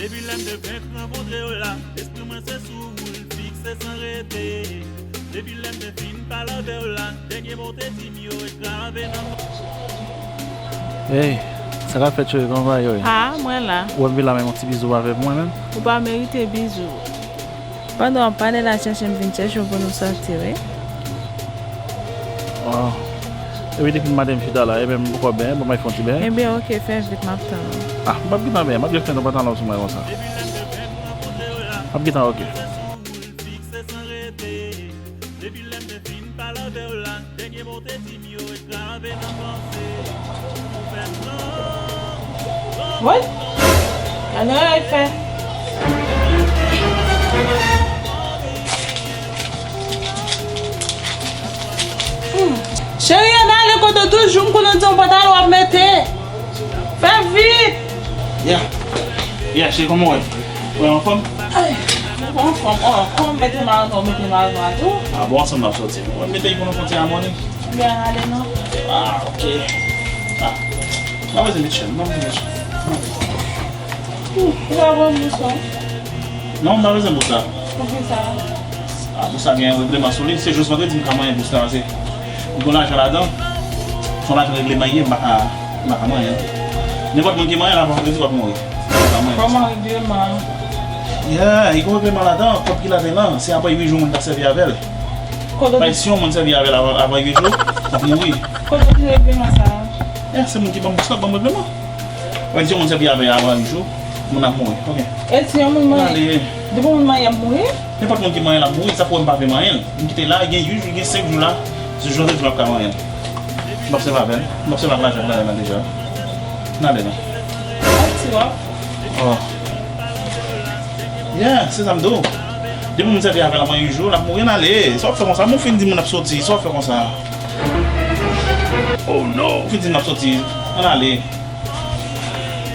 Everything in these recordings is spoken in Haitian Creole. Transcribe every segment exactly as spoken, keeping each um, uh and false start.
Depi lè m te fenk rankontre w la, lespri mwen se sou ou l fikse san rete. Depi lè m te fin pale avè w la, dènye mo w te di m yo grave nan. Hey, sa k ap fèt, cheri? Kòman bagay yo ye? Ah, mwen la. Ou wè m vin la menm yon ti bizou pa fè pou mwen menm? Ou pa merite bizou. Pandan w ap pale la, chèche m vin chèche w pou nou sòti, wi. Oh. Epi depi maten m chita la, ebyen m poko benyen, bon, m al fè yon ti benyen. Ebyen, oke, fè vit, m ap tann ou. Ah, m p ap gentan benyen, m ap jis met yon pantalon sou mwen konsa. M ap gentan oke. Depi lè m te fin pale avè w la, dènye mo w te di m yo ret grave nan panse. Ou fè m tan. Woy! Gade yon ray fè. Hmm. Cheri, ann ale kote w toujou, m konnen w di yon pantalon w ap mete. Fè vit! Yeah. Yeah, cheri, kòman w ye? Ou anfòm? Ay, mwen pa anfòm. Oh, kòman w mete mayo, non, w mete mayo nwa tou? Ah, bon, ansanm n ap sòti. Mwen mete l pou nou fè yon ti amoni. Ebyen, ann ale non. Ah, ok. Ah, m pa bezwen met chèn, m pa bezwen met chèn. Ou pa pran bous la? Non, m pa bezwen bous la. Poukisa? Ah, bous la gen yon regleman sou li. Se jis vandredi m ka manyen bous la, paske m gen lajan ladan. Se yon lajan regleman li ye, m pa ka, m pa ka manyen l. Nenpòt moun ki manyen l, avan vandredi w ap mouri. M pa ka manyen bous la. Kòman regleman an? Yeah, li gen yon regleman ladan, kòb ki ladan l lan, se apre uit jou moun ta sèvi avè l. Kote... Bay, si yon moun sèvi avè l avan, avan uit jou, w ap mouri. Kote w jwenn regleman sa a? Yeah, se moun ki ban m bous la, ban m regleman. Wè, si yon moun sèvi avè l avan uit jou, moun ap mouri. Ok. E si yon moun manyen? Depi yon moun manyen, ap mouri? Nenpòt moun ki manyen l ap mouri, sa fè w wè m pa vle manyen l. M kite l la, gen uit jou, gen senk jou la, se jodi a m ap ka manyen l. M ap sèvi avè l. M ap sèvi ak lajan m nan deja. N ale non. Ak ti wòf. Oh. Yeah, se sa m di w. Depi moun sèvi avè l avan uit jou, l ap mouri, n ale. Sa w ap fè konsa? Moun fin di moun ap soti, sa w ap fè konsa? Oh no! Moun fin di moun ap soti, ann ale.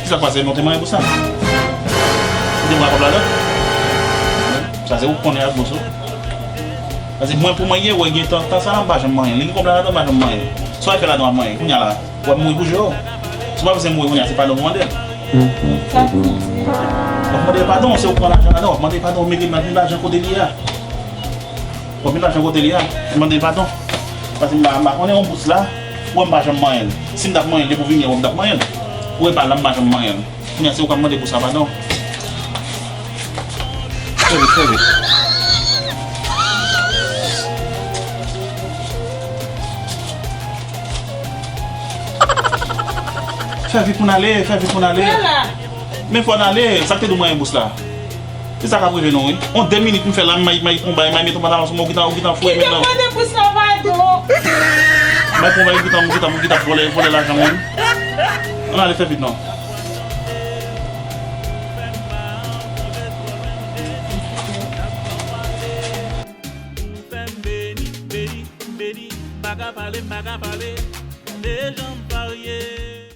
Kisa k pase? Nou te manyen pou sa? Ou te pran kòb ladan? Sa se ou k konnen ak bòs ou. Paske mwen pou mwen ye, wè gen tan, tan sa la m pa janm manyen. Li gen kòb la ladan, m pa janm manyen. Sa w fè ladan w ap manyen? Kounye a la, w ap mouri pou jwe yo. Si w pa bezwen mouri kounye a, se padon pou mande l. Sa pou di? W ap mande l padon, se ou k pran lajan ladan, w ap mande l padon, w mete lajan kote li a. Bon, vin lajan kote li a, mande l padon. Paske m pa, m pa konnen yon bous la, ou wè m pa janm manyen l. Si m t ap manyen l, depi w vini, ou wè m t ap manyen l. Ou wè pa la, m pa janm manyen l. Kounye a, se ou k ap mande bous la padon. Fè vit, fè vit. Fè vit pou n ale, fè vit pou n ale. Men fò n ale, sa k te di w manyen bous la. Se sa k ap rive nou, wi. On de minit m fè la, m may, may pran bay, may met yon pantalon sou mwen, ou gentan, ou gentan foure men nan. Kite mande pou sa padon. May pran bay, ou gentan, ou gentan, ou gentan vòlè, vòlè lajan mwen. Ann ale, fè vit non. Ou fè m beni, beni, beni. M pa ka pale, m pa ka pale. Gade jan m varye.